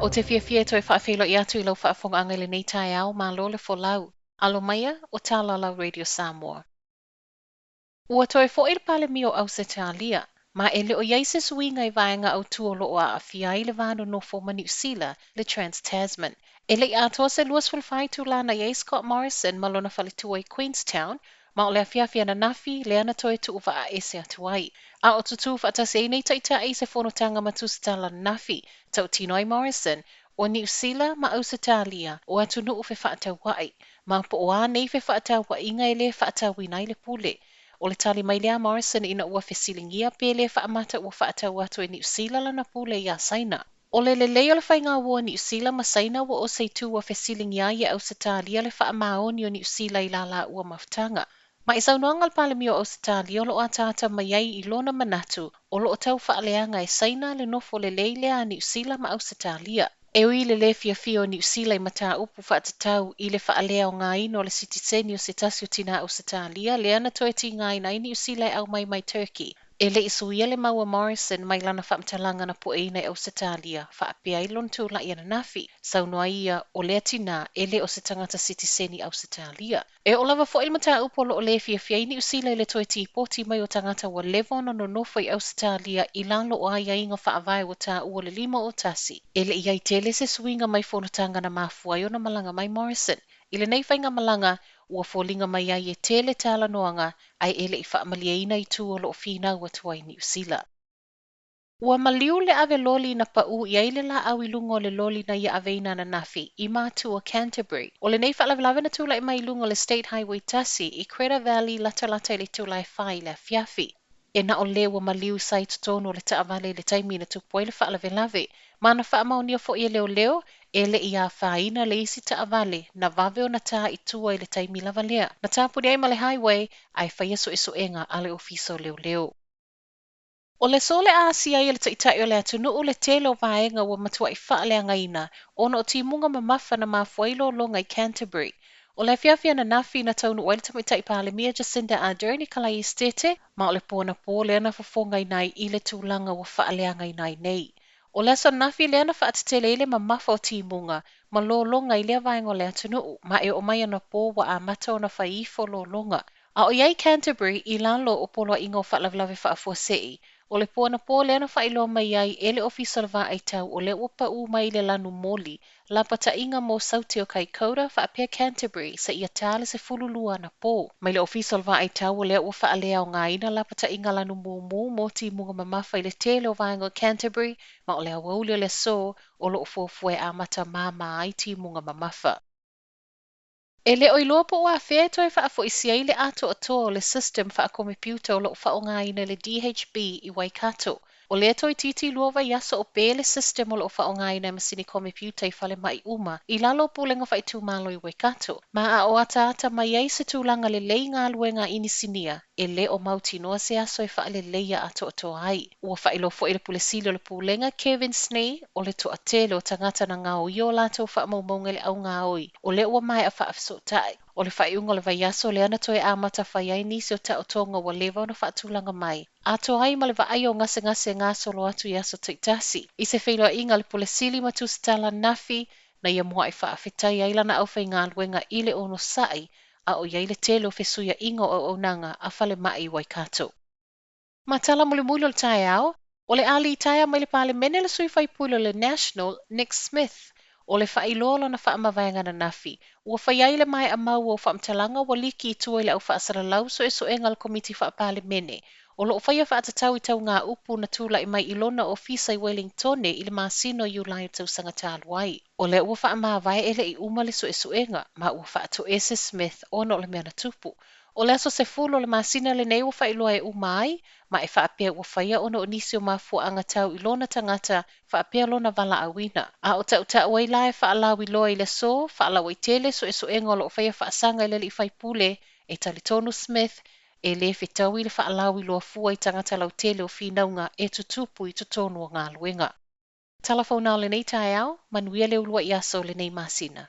Ou te fiafia e toe faafeiloai atu i lau faafofogaaga i lenei taeao, malo le folau. Alo maia, o tala lau Radio Samoa. Ua toe fo'i le Palemia o Ausetalia, ma e le o i ai se suiga i vaega autū o lo o aafia ai le va nonofo ma Niu Sila, le Trans-Tasman. E le i atoa se 24 itulā na i ai Scott Morrison ma lona faletua i Queenstown, ma o le afiafi ananafi lea na toe tuuvaa ese atu ai. A o tutū faatasi ai nei taitai i se fonotaga ma tusitala ananafi, tautino ai Morrison, o Niu Sila ma Ausetalia o atunuu fefaatauai, ma po o a nei fefaatauaiga e lē faatauina ai le pule. O le tali mai lea a Morrison ina ua fesiligia pe lē faamata ua faatau atu e Niu Sila lana pule iā Saina. O le lelei o le faiga uo a Niu Sila ma Saina ua o se itu ua fesiligia ai e Ausetalia le faamaoni o Niu Sila i la lāua mafutaga. Ma i saunoaga a le Palemia o Ausetalia o lo o ataata mai ai i lona manatu o lo o tau faaleaga e Saina le nofo lelei lea a Niu Sila ma Ausetalia. E ui i le lē fiafia o Niu Sila i mataupu faatatau i le faaleaogaina o le sitiseni o se tasi o tinā Ausetalia lea na toe tigaina ai Niu Sila e aumai mai Turkey, e le i suia le mau a Morrison mai lana faamatalaga na pueina i Ausetalia faapea ai lona tulai ananafi. Saunoa ai ia o lea tinā e le o se tagata sitiseni Ausetalia. E oo lava foi le mataupu o lo o lē fiafia ai Niu Sila i le toe tipoti mai o tagata ua leva ona nonofo i Ausetalia i lalo o aiaiga faavae ua taua o le 51. E le i i ai tele se suiga mai fonotaga na mafua ai ona malaga mai Morrison. I lenei faigamalaga, ua foliga mai ai e tele talanoaga ae e le i faamalieina itu o lo o finau atu ai Niu Sila. Ua maliu le ave loli na paū i ai le laau i luga o le loli na ia aveina ananafi i Matua, Canterbury. O lenei faalavelave na tulai mai i luga o le State Highway 1 i Crater Valley latalata i le itula e 4 i le afiafi. E na o le ua maliu sa i totonu o le taavale i le taimi na tupu ai le faalavelave, ma na faamaonia foi e leoleo e le i afaina le isi taavale na vave ona tā i tua i le taimi lava lea. Na tapuni ai ma le highway ae faia suesuega a le ofisa o leoleo. O le aso le asia ai e le taitai o le atunuu le tele o vaega ua matuai faaleagaina ona o timuga mamafa na mafua ai lologa i Canterbury. O le afiafi ananafi na taunuu ai le tamaitai Palemia Jacinda Ardern i Kalai Esitete, ma o le po anapo lea na fofogaina ai i le tulaga ua faaleagaina ai nei. O le aso ananafi lea na faatetele ai le mamafa o timuga ma lologa i lea vaega o le atunuu, ma e oo mai anapo ua amata ona fai ifo lologa. A o i ai Canterbury i lalo o poloaiga o faalavelave faafuasei, o le po anapo lea na faailoa mai ai e le Ofisa o le Vaai Tau o lea ua paū mai le lanu moli lapataiga mo Saute o Kaikoura faapea Canterbury seia tā le 12 anapo. Mai le Ofisa o le Vaai Tau o lea ua faaleaogaina lapataiga lanu mumu mo timuga mamafa i le tele o vaega o Canterbury, ma o le aoauli o le aso o lo o fuafua e amata māmā ai timuga mamafa. E le o iloa po o afea e toe faafoisia ai le atoatoa o le system faakomepiuta o lo o faaaogaina e le DHB i Waikato. O lea toeitiiti 2 vaiaso o pē le system o lo o faaaogaina e masini komepiuta i falemai uma i lalo o pulega faaitumalo i Waikato. Ma a o ataata mai ai se tulaga lelei galuega a inisinia, e le o mautinoa se aso e faaleleia atoatoa ai. Ua faailoa foi e le Pule Sili o le Pulega Kevin Snee o le toatele o tagata na gaoia o latou faamaumauga i le augaoi o lea ua maea faafesootai. O le faaiuga o le vaiaso lea na toe amata fai ai nisi o taotoga ua leva ona faatulaga mai, atoa ai ma le vaaia o gasegase gasolo atu i aso taitasi. I se feiloaiga a le Pule Sili ma tusitala ananafi, na ia muai faafetai ai lana aufaigaluega i le onosai a o i ai le tele o fesuiaiga o auaunaga a falemai i Waikato. Ma tala mulimuli o le taeao, o le a litaea mai le Palemene le sui faipule o le National, Nick Smith. O le faailoa o lona faamavaega ananafi, ua fai ai le maea mau o faamatalaga ua liki i tua i le au faasalalau suesuega a le Komiti Faapalemene o lo o faia faatatau i taugāupu na tulai mai i lona ofisa i Wellingtone i le masina o Iulai o le tausaga talu ai. O lea ua faamavae e le i uma le suesuega, ma ua faatoese Smith ona o le mea na tupu. O le aso 10 o le masina lenei ua faailoa e uma ai, ma e faapea ua faia ona o nisi o mafuaaga tau i lona tagata faapea lona valaauina. A o tautau ai la e faalauiloa i le aso, faalauaitele suesuega o lo o faia faasaga i le alii faipule, e talitonu Smith, e lē fetaui le faalauiloa fua i tagata lautele o finauga e tutupu i totonu o galuega. Tala founao lenei taeao, manuia le uluai aso o lenei masina.